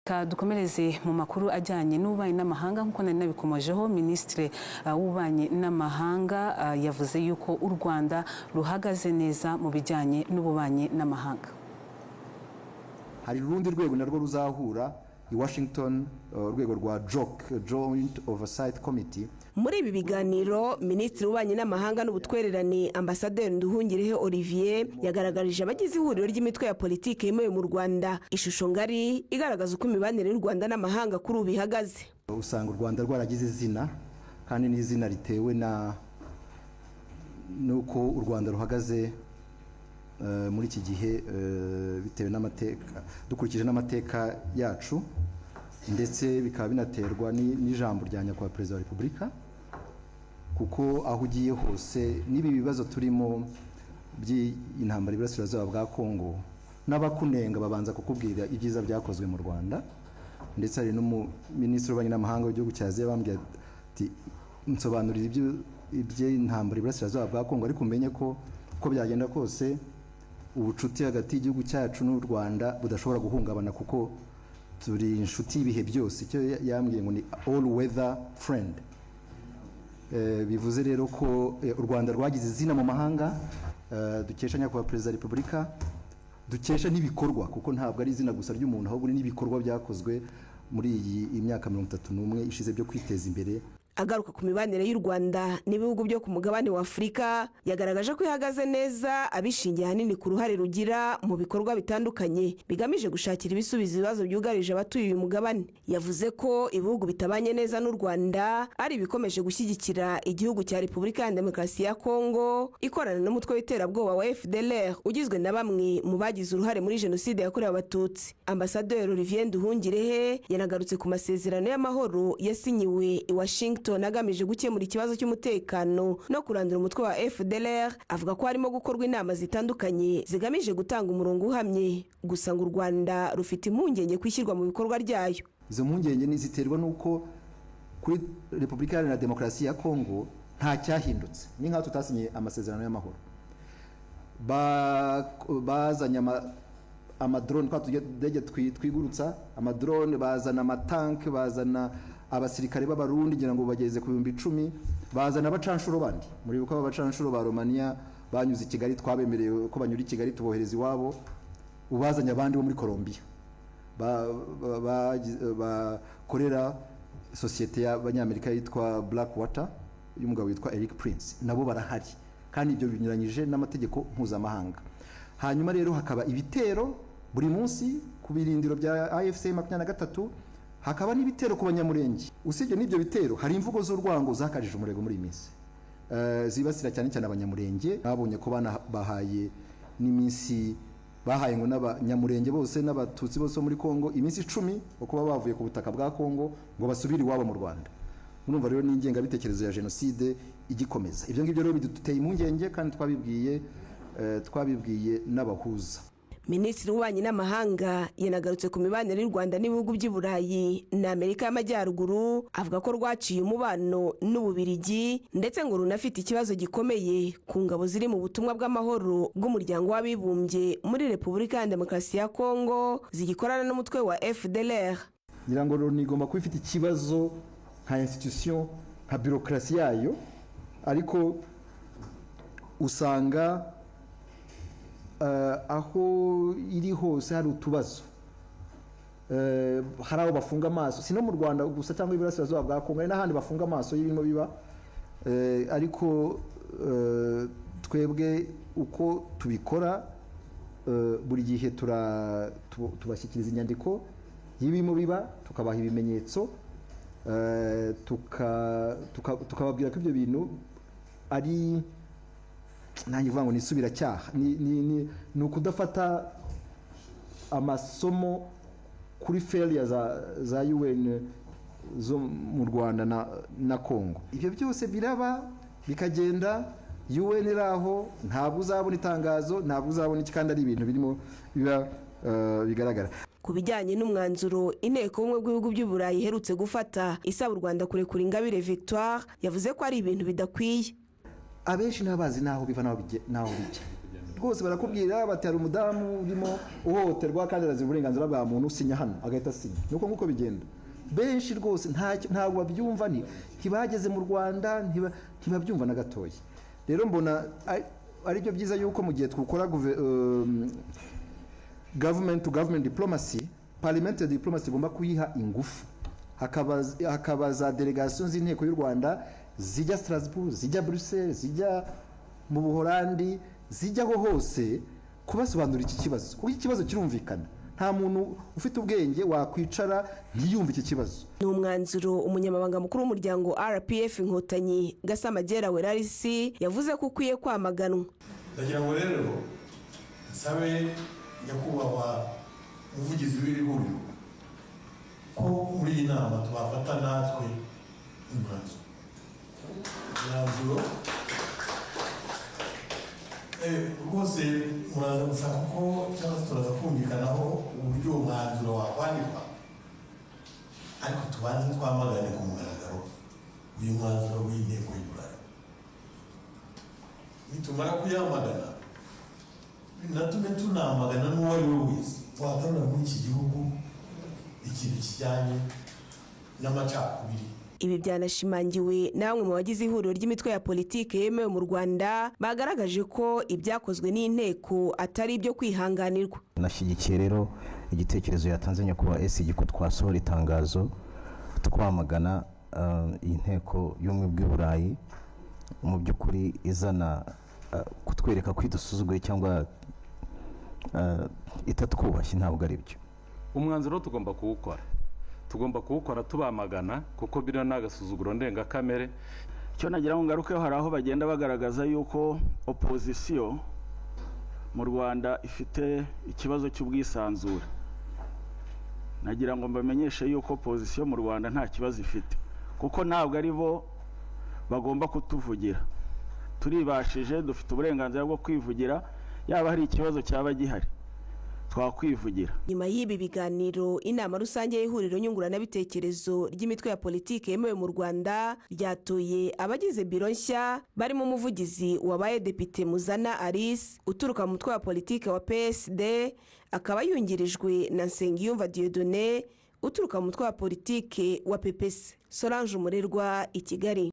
Reka dukomereze mu makuru ajyanye n'ububanyi n'amahanga. Nk'uko nari nabikomojeho, Minisitiri w'Ububanyi n'Amahanga yavuze yuko u Rwanda ruhagaze neza mu bijyanye n'ububanyi n'amahanga. Hari urundi rwego narwo ruzahura i Washington, urwego rwa JOC, Joint Oversight Committee. Muri ibi biganiro, Minisitiri w'Ububanyi n'Amahanga n'Ubutwererane, Ambasaderi Nduhungirehe Olivier, yagaragarije abagize ihuriro ry'imitwe ya politiki yemewe mu Rwanda ishusho ngari igaragaza uko imibanire y'u Rwanda n'amahanga kuri ubu ihagaze. Usanga u Rwanda rwaragize izina, kandi n'izina ritewe na n'uko u Rwanda ruhagaze muri iki gihe, bitewe n'amateka, dukurikije n'amateka yacu, ndetse bikaba binaterwa n'ijambo rya Nyakubahwa Perezida wa Repubulika, kuko aho ugiye hose, n'ibi bibazo turimo by'intambara iburasirazuba bwa Kongo, n'abakunenga babanza kukubwira ibyiza byakozwe mu Rwanda. Ndetse hari n'umuminisitiri w'ububanyi n'amahanga w'igihugu cya Aziya bambwiye ati: "Nsobanurira iby'intambara iburasirazuba bwa Kongo, ariko umenye ko uko byagenda kose ubucuti hagati y'igihugu cyacu n'u Rwanda budashobora guhungabana, kuko turi inshuti y'ibihe byose." Icyo yambwiye ngo ni "all weather friend". Bivuze rero ko u Rwanda rwagize izina mu mahanga, dukesha Nyakubahwa Perezida wa Repubulika, dukesha n'ibikorwa, kuko ntabwo ari izina gusa ry'umuntu, ahubwo ni n'ibikorwa byakozwe muri iyi myaka 31 ishize byo kwiteza imbere. Agaruka ku mibanire y'u Rwanda n'ibihugu byo ku mugabane wa Afurika, yagaragaje ko ihagaze neza, abishingiye ahanini ku ruhare rugira mu bikorwa bitandukanye bigamije gushakira ibisubizo ibibazo byugarije abatuye uyu mugabane. Yavuze ko ibihugu bitabanye neza n'u Rwanda ari ibikomeje gushyigikira igihugu cya Repubulika ya Demokarasi ya Kongo ikorana n'umutwe w'iterabwoba wa FDLR ugizwe na bamwe mu bagize uruhare muri Jenoside yakorewe Abatutsi. Ambasaderi Olivier Nduhungirehe yanagarutse ku masezerano y'amahoro yasinyiwe i Washington agamije gukemura ikibazo cy'umutekano no kurandura umutwe wa FDLR, avuga ko harimo gukorwa inama zitandukanye zigamije gutanga umurongo uhamye, gusa ngo u Rwanda rufite impungenge ku ishyirwa mu bikorwa ryayo. Izo mpungenge ni ziterwa n'uko kuri Repubulika Iharanira Demokarasi ya Kongo nta cyahindutse, ni nk'aho tutasinye amasezerano y'amahoro. Bazanye amadrone, twa tudege twigurutsa, amadrone, bazana amatanke, bazana abasirikare b'Abarundi, ngira ngo bageze ku 10,000, bazana abacanshuro bandi. Muribuka aba bacanshuro ba Romania banyuze i Kigali, twabemereye ko banyura i Kigali, tubohereza iwabo. Ubazanye abandi bo muri Colombia bakorera sosiyete y'Abanyamerika yitwa Blackwater y'umugabo witwa Eric Prince, nabo barahari, kandi ibyo binyuranyije n'amategeko mpuzamahanga. Hanyuma rero hakaba ibitero buri munsi ku birindiro bya AFC 23, hakaba n'ibitero ku Banyamurenge. Usibye n'ibyo bitero, hari imvugo z'urwango zakajije umurego muri iyi minsi, zibasira cyane cyane Abanyamurenge. Babonye ko bahaye n'iminsi, bahaye ngo n'Abanyamurenge bose n'Abatutsi bose bo muri Kongo iminsi 10 wo kuba bavuye ku butaka bwa Kongo ngo basubire iwabo mu Rwanda. Murumva rero n'ingengabitekerezo ya jenoside igikomeza. Ibyo ngibyo rero biduteye impungenge, kandi twabibwiye n'abahuza. Minisitiri w'Ububanyi n'Amahanga yanagarutse ku mibanire y'u Rwanda n'ibihugu by'i Burayi na Amerika y'Amajyaruguru, avuga ko rwaciye umubano n'Ububirigi, ndetse ngo runafite ikibazo gikomeye ku ngabo ziri mu butumwa bw'amahoro bw'Umuryango w'Abibumbye muri Repubulika ya Demokarasi ya Kongo zigikorana n'umutwe wa FDLR. Ngira ngo Loni igomba kuba ifite ikibazo nka institution, nka bureaucratie yayo, ariko usanga aho iri hose hari utubazo. Hari aho bafunga amaso, si no mu Rwanda gusa cyangwa iburasirazuba bwa Kongo, hari n'ahandi bafunga amaso y'ibirimo biba. Ariko twebwe uko tubikora, buri gihe tubashyikiriza inyandiko y'ibirimo biba, tukabaha ibimenyetso, tukababwira ko ibyo bintu ari, nanjye kuvuga ngo ni isubiracyaha, ni ukudafata amasomo kuri failure za UN zo mu Rwanda na Congo. Ibyo byose biraba bikagenda, UN iri aho, ntabwo uzabona itangazo, ntabwo uzabona iki, kandi ari ibintu birimo biba bigaragara. Ku bijyanye n'umwanzuro Inteko y'Ubumwe bw'Ibihugu by'u Burayi iherutse gufata isaba u Rwanda kurekura Ingabire Victoire, yavuze ko ari ibintu bidakwiye. Abenshi ntabazi n'aho biva n'aho bijya. Rwose barakubwira bati hari umudamu urimo uhohoterwa kandi arazira uburenganzira bwa muntu, usinya hano, agahita asinya. Nuko nguko bigenda. Benshi rwose ntabwo babyumva, ntibageze mu Rwanda, ntibabyumva na gatoya. Rero mbona ari byo byiza yuko mu gihe twukora government to government diplomacy, parliamentary diplomacy igomba kuyiha ingufu, hakaba za delegation z'inteko y'u Rwanda zijya Strasbourg, zijya Bruxelles, zijya mu Buholandi, zijyaho hose kubasobanurira iki kibazo, kuko iki kibazo kirumvikana, nta muntu ufite ubwenge wakwicara ntiyumve iki kibazo. Ni umwanzuro umunyamabanga mukuru w'umuryango RPF Inkotanyi, Gasamagera Werarisi, yavuze ko ukwiye kwamaganwa. Ndagira ngo rero nsabe nyakubahwa umuvugizi w'iri huriro ko muri iyi nama twafata natwe umwanzuro. Rwose muraza gushaka uko cyangwa se turaza kumvikanaho uburyo uwo mwanzuro wakwandikwa, ariko tubanze twamagane ku mugaragaro uyu mwanzuro w'inteko y'Uburayi. Nitumara kuyamagana, binatume tunamagana n'uwo ari we wese wagarura muri iki gihugu ikintu kijyanye n'amacakubiri. Ibi byanashimangiwe na bamwe mu bagize ihuriro ry'imitwe ya politiki yemewe mu Rwanda, bagaragaje ko ibyakozwe n'inteko atari ibyo kwihanganirwa. Nashyigikiye rero igitekerezo yatanze nyakubahwa SG ko twasohora itangazo twamagana iyi nteko y'Ubumwe bw'i Burayi, mu by'ukuri izana kutwereka ko idusuzuguye cyangwa itatwubashye. Ntabwo ari byo. Umwanzuro tugomba kuwukora tubamagana, kuko biriya ni agasuzuguro ndengakamere. Icyo nagira ngo ngarukeho, hari aho bagenda bagaragaza yuko opozisiyo mu Rwanda ifite ikibazo cy'ubwisanzure. Nagira ngo mbamenyeshe yuko opozisiyo mu Rwanda nta kibazo ifite, kuko ntabwo ari bo bagomba kutuvugira. Turibashije, dufite uburenganzira bwo kwivugira. Yaba hari ikibazo cyaba gihari, twakwivugira. Nyuma y'ibi biganiro, inama rusange y'ihuriro nyunguranabitekerezo ry'imitwe ya politiki yemewe mu Rwanda ryatoye abagize biro nshya, barimo umuvugizi wabaye depite Muzana Alice uturuka mu mutwe wa politiki wa PSD, akaba yungirijwe na Nsengiyumva Dieudonné uturuka mu mutwe wa politiki wa PPC. Solange Umurerwa i Kigali.